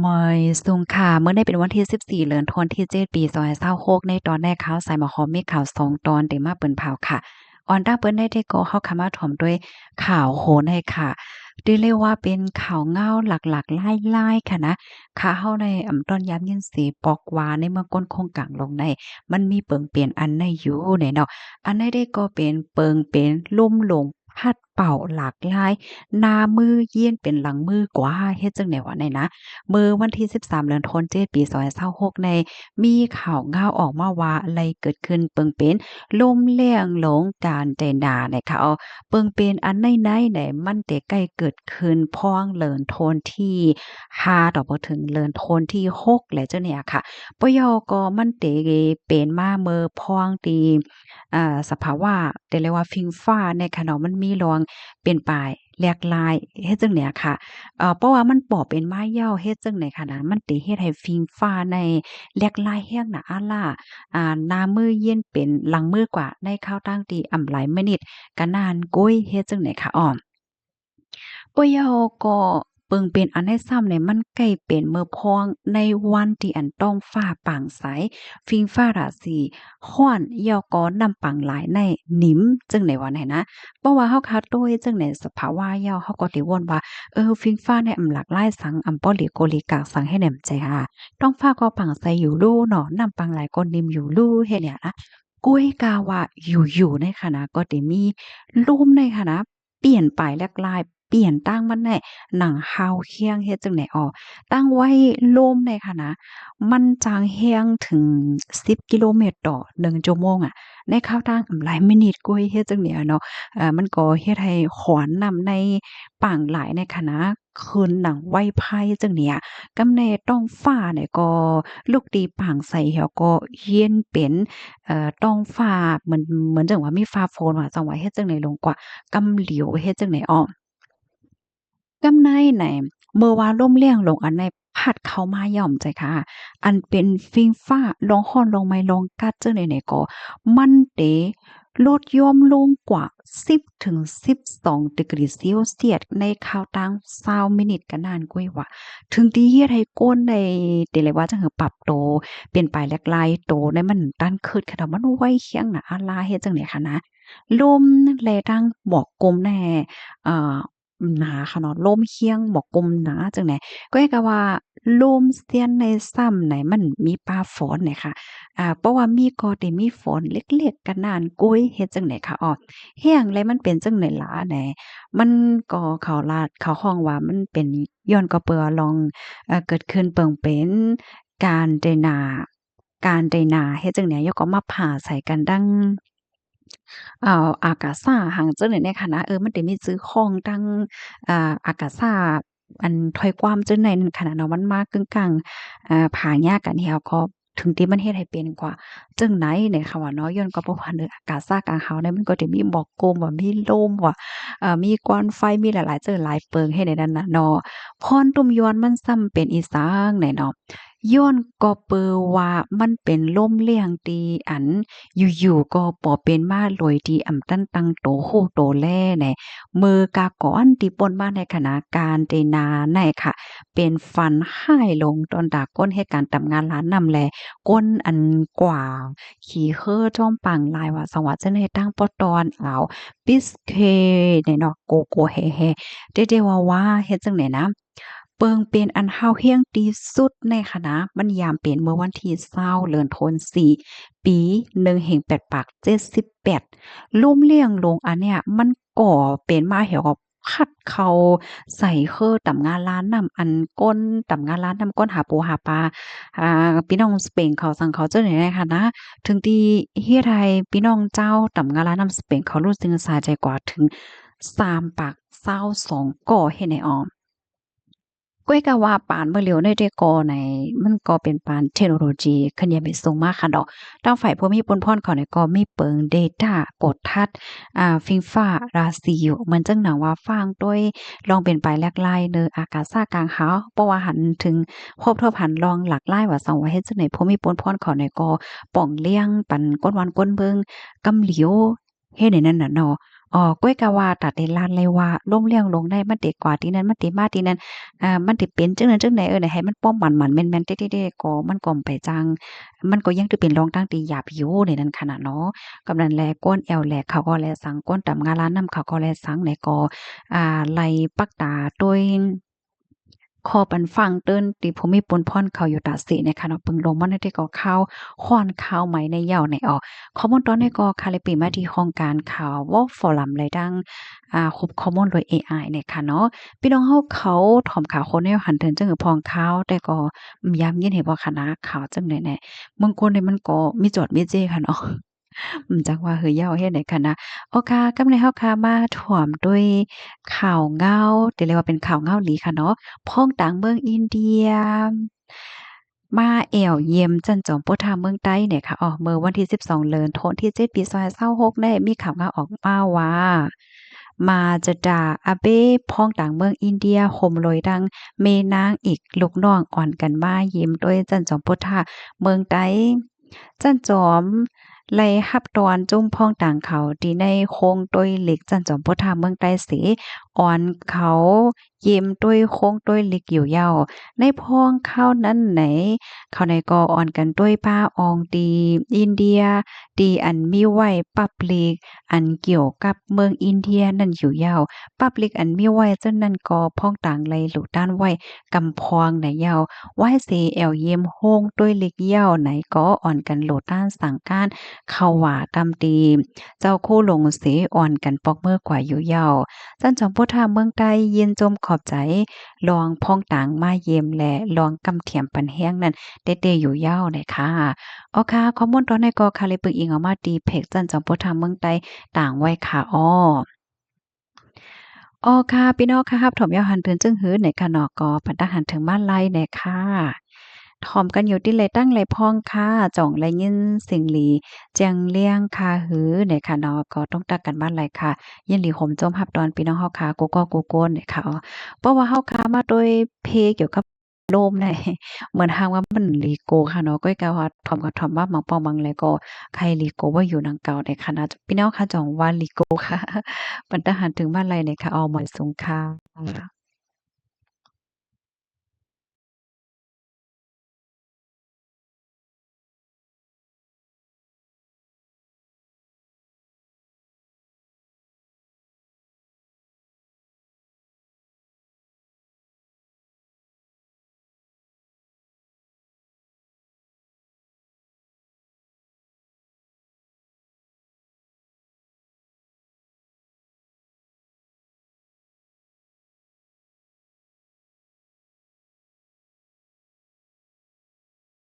ມາຍສຸງຄ່ະ ມື້ນີ້ເປັນວັນທີສິບສີ່ ເດືອນທັນວາ ປີສອງພັນຊາວຫົກ ໃນຕອນນີ້ຂ່າວສາຍໝາກຫອມມີຂ່າວສອງຕອນເດມາເປິນເຜົາຄ່ະ. ອອນຕາເປີດໃນເດກໍເຮົາຄະມາຖອມດ້ວຍຂ່າວໂຫນໃຫ້ຄ່ະ ຖືເລີຍວ່າເປັນຂ່າວເງົາຫຼັກໆຫຼາຍໆຄ່ະນະ. ຄ່ະ ເຮົາໃນອຳຕ້ອນຍາມຍິນເສຍປອກວ່າໃນເມືອງກົ້ນໂຄ້ງກາງຫຼົງໃນ ມັນມີເປິງເປັນອັນໃນຢູ່ໃນເນາະ. ອັນໃນເດກໍເປັນເປິງເປັນລົມຫຼົງ ພັດເປົ່າຫຼາກຫຼາຍ ໜ້າມືຢ້ຽນເປັນຫຼັງມືກວ່າ ເຮັດຈັ່ງໃດວະໃນນະ. ເມື່ອວັນທີສິບສາມ ເດືອນທັນວາ ປີສອງພັນຊາວຫົກໃນ ມີຂ່າວເງົາອອກມາວ່າໄດ້ເກີດຂຶ້ນເປິງເປັນລົມແລ້ງລົງການໄຖນາໃນຄ່ະ. ເປິງເປັນອັນໃນໃນໃນ ມັນເຕໃກ້ເກີດຂຶ້ນພອງເດືອນທັນວາທີຫ້າ ຕໍ່ເຖິງເດືອນທັນວາທີຫົກແລະຈັ່ງນີ້ອະຄ່ະ. ປະເຍົາກໍມັນເຕເປັນມາເມື່ອພອງທີ່ ອ່າ ສະພາວະ ເດລະວ່າ ຟິງຟ້າໃນຂະເນາະ ມັນມີລອງເປັນປາຍແຫຼກລາຍ ເຮັດຈັ່ງໃດອະຄ່ະ. ເອີ ເພາະວ່າມັນບໍ່ເປັນມາເຍົາ ເຮັດຈັ່ງໃດຂະນະ ມັນເຕເຮັດໃຫ້ຟິງຟ້າໃນແຫຼກລາຍແຮງໜາອາລາ ອ່າ ໜ້າມືຢ້ຽນເປັນຫຼັງມືກວ່າ ໃນຄາວຕັ້ງທີ່ອຳຫຼາຍມິນິດກະນານກຸ້ຍ ເຮັດຈັ່ງໃດຂະອອມ. ປະເຍົາກໍເປິງເປັນອັນໃນຊ້ຳໃນ ມັນໃກ້ເປັນເມື່ອພອງໃນວັນທີ່ອັນທ້ອງຟ້າປ່າງໃສ ຟິງຟ້າລາສີຮ້ອນ ເຍົາກໍນ້ຳປາງຫຼາຍໃນໜິມ ຈຶ່ງໃນວັນໃນນະ. ເພາະວ່າເຮົາຄາດໂຕເຮັດຈັ່ງໃດສະພາວະເຍົາ ເຮົາກໍໄດ້ວົນວ່າ ເອີ ຟິງຟ້າໃນອຳຫຼາກຫຼາຍສັງ ອຳບໍ່ເຫຼໂກເລກາກສັງ ເຮັດແນມໃຈຫາ ທ້ອງຟ້າກໍປ່າງໃສຢູ່ລູເນາະ ນ້ຳປາງຫຼາຍກໍໜິມຢູ່ລູ ເຮັດແນວນະ. ກຸ້ຍກາວ່າຢູ່ໆໃນຂະນະ ກໍໄດ້ມີລົມໃນຂະນະ ປ່ຽນໄປແຫຼກລາຍ ປ່ຽນຕັ້ງມັນແນ່ ໜັງຮາວຄຽງ ເຮັດຈັ່ງໃດອອກ ຕັ້ງໄວ້ລົມໃນຂະນະ ມັນຈາງແຮງເຖິງສິບກິໂລແມັດຕໍ່ໜຶ່ງຊົ່ວໂມງອະ ໃນຄາວຕັ້ງອຳຫຼາຍມິນິດກຸ້ຍ ເຮັດຈັ່ງໃດອະເນາະ. ເອີ ມັນກໍເຮັດໃຫ້ຂອນນ້ຳໃນປາງຫຼາຍໃນຂະນະ ຄືນໜັງໄວໄພຈັ່ງນີ້ອະ. ກຳແນ່ທ້ອງຟ້ານີ້ກໍລຸກຕີປ່າງໃສ ແລ້ວກໍຢ້ຽນເປັນ ເອີ ທ້ອງຟ້າ ເໝືອນ ເໝືອນຈັ່ງວ່າມີຟ້າຝົນວ່າ ຈັ່ງວ່າເຮັດຈັ່ງໃດລົງກວ່າ ກຳຫຼຽວເຮັດຈັ່ງໃດອອກ. ກຳໃນໃນ ເມື່ອວ່າລົມແລ້ງລົງອັນໃນພັດເຂົ້າມາ ຍ່ອມໃຈຄ່ະ ອັນເປັນຟິງຟ້າ ລອງຮ້ອນ ລອງໄໝ້ ລອງກັດຈັ່ງໃດໃນກໍ ມັນເຕ ລົດຢ່ອມລົງກວ່າສິບເຖິງສິບສອງດີກຣີເຊວຊຽດ ໃນຄາວຕັ້ງຊາວມິນິດກະນານກວ່າ ເຖິງທີ່ເຮັດໃຫ້ຄົນໃນ ເດລະວ່າຈັ່ງເອີ ປັບໂຕ ເປັນປາຍແຫຼກລາຍໂຕໃນ ມັນຕັນຄຶດຂະດອກ ມັນໄວຄຽງໜາອາລາ ເຮັດຈັ່ງໃດຂະນະ. ລົມແລະທັງໝອກກຸມແນ່ ເອີ ໜາຂະເນາະ ລົມຄຽງໝອກກຸມໜາຈັ່ງໃດ ກໍເຮັດກະວ່າ ລົມຊຽນໃນຊ້ຳໃນ ມັນມີຟ້າຝົນໃນຄ່ະ. ອາ ເພາະວ່າມີກໍໄດ້ມີຝົນເລັກໆກະນານກຸ້ຍ ເຮັດຈັ່ງໃດຂະອອກ ແຮງແລະມັນເປັນຈັ່ງໃດຫຼາໃນ ມັນກໍເຂົາລາດ ເຂົາຮ້ອງວ່າມັນເປັນຍ້ອນກໍເປີວ່າລອງ ເອີ ເກີດຂຶ້ນເບິ່ງເປັນການໄຖນາ ການໄຖນາ ເຮັດຈັ່ງໃດ ແລ້ວກໍມາພາໃສ່ກັນດັ່ງ ເອີ ອາກາສາຫັງຈັ່ງໃດໃນຂະນະ ເອີ ມັນໄດ້ມີຊື່ຂອງທັງ ອາ ອາກາສາ ອັນ ຖ້ອຍຄວາມຈັ່ງໃດນັ້ນຂະນະເນາະ ມັນມາກຶ່ງກາງ ອາ ພາຍາກັນແລ້ວກໍ ເຖິງທີ່ມັນເຮັດໃຫ້ເປັນກວ່າຈັ່ງໃດໃນຄະວ່າເນາະ ຍ້ອນກໍເພາະວ່າເໜືອອາກາສາກາງເຮົາໃນ ມັນກໍຈະມີໝອກກຸມວ່າ ມີລົມວ່າ ເອີ ມີຄວັນໄຟ ມີຫຼາຍໆເຈີຫຼາຍເປິງເຮັດໃນນັ້ນນະເນາະ. ຄອນຕຸ້ມຢອນມັນຊ້ຳເປັນອີສັງໃນເນາະ ຍ້ອນກໍເປີວ່າມັນເປັນລົມແລ້ງທີ່ອັນ ຢູ່ໆກໍປໍເປັນມາໂດຍທີ່ອຳຕັນຕັ້ງໂຕຮູ້ໂຕແລໃນ ເມື່ອກາກ່ອນທີ່ປົ້ນມາໃນຂະນະການໄຖນາໃນຄ່ະ ເປັນຝັນຮ້າຍລົງ ຕ້ອນຕາຄົນເຮັດການດຳງາລານ້ຳ ແລະ ຄົນອັນກວ່າຂີ່ເຮືອຈອມປາງລາຍວ່າ ສະຫວັດຈະໃນທາງປະຕອນອາວ ປິສເຄ ໃນເນາະ ໂກໂກແຮແຮ ເດເດວ່າວ່າ ເຮັດຈັ່ງໃດນະ ເປິງເປັນອັນຮ້າວແຮງທີ່ສຸດໃນຂະນະ ມັນຍາມເປັນເມື່ອວັນທີຊາວ ເດືອນທັນວາ ປີໜຶ່ງພັນແປດຮ້ອຍເຈັດສິບແປດ ລົມແລ້ງລົງອັນເນີ້ຍ ມັນກໍເປັນມາແລ້ວກໍພັດເຂົ້າໃສ່ເຮືອດຳງາລານ້ຳ ອັນຄົນດຳງາລານ້ຳ ຄົນຫາປູຫາປາ ອາ ພີ່ນ້ອງສະເປນເຂົາ ສັງເຂົາເຈົ້ານີ້ນະຄະນະ ເຖິງທີ່ເຮັດໃຫ້ພີ່ນ້ອງເຈົ້າດຳງາລານ້ຳສະເປນເຂົາຮູ້ສຶກສາໃຈກວ່າເຖິງສາມປາກຊາວສອງກໍເຮັດໃນອອມ ກໍກະວ່າປານເມື່ອຫຼຽວໃນແຕ່ກໍໃນ ມັນກໍເປັນປານເທັກໂນໂລຈີ ເຄື່ອນຍ້າຍໄປສົ່ງມາຄະເນາະ ທາງຝ່າຍຜູ້ມີພົນພອນເຂົານີ້ກໍມີເປີງເດຕາກວດທັດ ອາ ຟິງຟ້າລາຊີຢູ່ ເໝືອນຈັ່ງໜັງວ່າຟັງໂດຍລອງເປັນໄປແຫຼກລາຍເນີອາກາສາກາງເຮົາ ເພາະວ່າຫັນເຖິງ ຮອບທອບຫັນລອງຫຼາກຫຼາຍວ່າ ສັງວ່າເຮັດຈັ່ງໃດ ຜູ້ມີພົນພອນເຂົານີ້ກໍປ່ອງລ້ຽງປັນຄົນບ້ານຄົນເມືອງ ກຳຫຼຽວ ເຮັດໃນນັ້ນນະເນາະ ອໍ ກ້ວຍກາວ່າ ຕາເຕລາດໄລວ່າ ລົ້ມຫຼຽງລົງໄດ້ ມັນເຕກວາທີ່ນັ້ນ ມັນເຕມາທີ່ນັ້ນ ອາ ມັນເຕເປັນຈັ່ງນັ້ນຈັ່ງໃດ ເອີ ໃຫ້ມັນປ້ອມໝັນໆແມ່ນໆເຕັດໆ ກໍມັນກໍໄປຈັ່ງ ມັນກໍຍັງຖືເປັນຮ່ອງທາງທີ່ຫຍາບຢູ່ໃນນັ້ນຂະນະເນາະ. ກຳນັ້ນແຫຼະ ກ້ນແອວແຫຼກເຂົາກໍແລສັງ ກ້ນຕຳງາລານນ້ຳເຂົາກໍແລສັງ ແລະກໍ ອາ ໄລ່ປັກຕາໂດຍ ຂໍປັນຟັງເຕີນ ທີ່ຜູ້ມີປຸນພອນເຂົາຢູ່ຕາເສນະຄະເນາະ ປຶງລົງມາໃນທີ່ກໍຂ່າວຮ້ອນຂ່າວໃໝ່ໃນເຍົາໃນອອກ. ຂໍ້ມູນຕອນນີ້ກໍຄາເລປີມາທີ່ຫ້ອງການຂ່າວ World Forum ແລະ ດັ່ງ ອາ ຄຸບຂໍ້ມູນໂດຍ ເອໄອ ນະຄະເນາະ. ພີ່ນ້ອງເຮົາເຂົາຖອມຂ່າວຄົນແນວຫັນເຖິງຈັ່ງອື່ນພອງຂ່າວ ແຕ່ກໍ ອືມ ຢາມຍິນເຫັນບໍ່ຄະນະ ຂ່າວຈັ່ງໃດແນ່ ເມືອງກົນນີ້ມັນກໍມີຈອດມີເຈຄະເນາະ. ອືມ ຈັກວ່າຄືເຍົາເຮັດໃດຄະນະ. ໂອຄາ ກຳໃນເຮົາຄາມາຖວມດ້ວຍຂ່າວເງົາ ທີ່ເອີ້ນວ່າເປັນຂ່າວເງົາຫຼີຄະເນາະ ພ້ອງຕາງເມືອງອິນເດຍ ມາແອວຢ້ຽມຈັນຈອມໂພທາເມືອງໃຕ້ແນ່ຄະ. ເມື່ອວັນທີສິບສອງ ເດືອນ ໂທນທີເຈັດ ປີສອງພັນຊາວຫົກ ນີ້ ມີຂ່າວເງົາອອກມາວ່າ ມາຈະດາ ອາເບ ພ້ອງຕາງເມືອງອິນເດຍ ໂຮມໂລຍດັ່ງແມ່ນາງອີກລູກນ້ອງ ອອນກັນມາຢ້ຽມດ້ວຍຈັນຈອມໂພທາເມືອງໃຕ້. ຈັນຈອມໄລ່ຮັບຕ້ອນຈຸ້ມພ້ອງຕ່າງເຂົາ ທີ່ໃນໂຄງໂຕ້ຍເຫຼັກຈັນຈອມໂພທາເມືອງໃຕ້ເສ ອອນເຂົາຢ້ຽມໂຕ້ຍໂຄງໂຕ້ຍເຫຼັກຢູ່ເຍົາ. ໃນພ້ອງຄາວນັ້ນໃນ ເຂົາໃນກໍອອນກັນໂຕ້ຍປ້າອອງຕີອິນເດຍ ທີ່ອັນມີໄວ້ປັບຫຼີກອັນກ່ຽວກັບເມືອງອິນເດຍນັ້ນຢູ່ເຍົາ. ປັບຫຼີກອັນມີໄວ້ເຊັ່ນນັ້ນກໍພ້ອງຕ່າງໄລ່ຫຼຸດຕ້ານໄວ້ ກຳພອງໃນເຍົາ. ວາຍເສແອວຢ້ຽມໂຮງໂຕ້ຍເຫຼັກເຍົາໃນ ກໍອອນກັນໂຫຼດຕ້ານສັງການເຂົ້າຫວາຕຳຕີ ເຈົ້າຄູຫຼົງເສ ອອນກັນປອກມືກວາຢູ່ເຍົາ. ຈັນຈອມໂພທາເມືອງໃຕ້ ຍິນຊົມຂອບໃຈລອງພ້ອງຕ່າງມາຢ້ຽມ ແລະ ລອງກຳຖຽມປັນແຮງນັ້ນເຕໆຢູ່ເຍົາໃນຄະ. ອໍຄະ ຂໍ້ມູນຕອນໃນກໍຄາເລປຶກອີງອອກມາທີ່ເພຈຈັນຈອມໂພທາເມືອງໃຕ້ຕ່າງໄວ້ຄະອໍ. ອໍຄະ ພີ່ນ້ອງຄະ ຮັບຖອມເຍົາຫັນເຖິງຈຶ່ງຮືໃນຄະເນາະ ກໍປັນຕາຫັນເຖິງມາໄລແນ່ຄະ. ຖອມກັນຢູ່ຕິເລຕັ້ງໄລພອງຄະ ຈ່ອງໄລຍິນສຽງຫຼີແຈ້ງລຽງຄະຮືໃນຄະເນາະ ກໍຕ້ອງຕັກກັນມາໄລຄະ. ຍິນດີໂຮມໂຈມຮັບຕ້ອນພີ່ນ້ອງເຮົາຄະ ກູ່ກໍກູ່ຄົນແນ່ຄະ. ເພາະວ່າເຮົາຄະມາໂດຍເພກ່ຽວກັບ ໂລມໃນ ເໝືອນຫາງວ່າມັນລີໂກຄະເນາະ ກ້ອຍກາວ່າຖອມກັບຖອມວ່າມັງປອງມັງແລກໍໄຄລີໂກວ່າຢູ່ນຳເກົ່າໃນຄະນະ ພີ່ນ້ອງຄະ ຈ່ອງວ່າລີໂກຄະ ປັນຕາຫັນເຖິງມາໄລໃນຄະ ອອ ໝວຍສູງຄະ.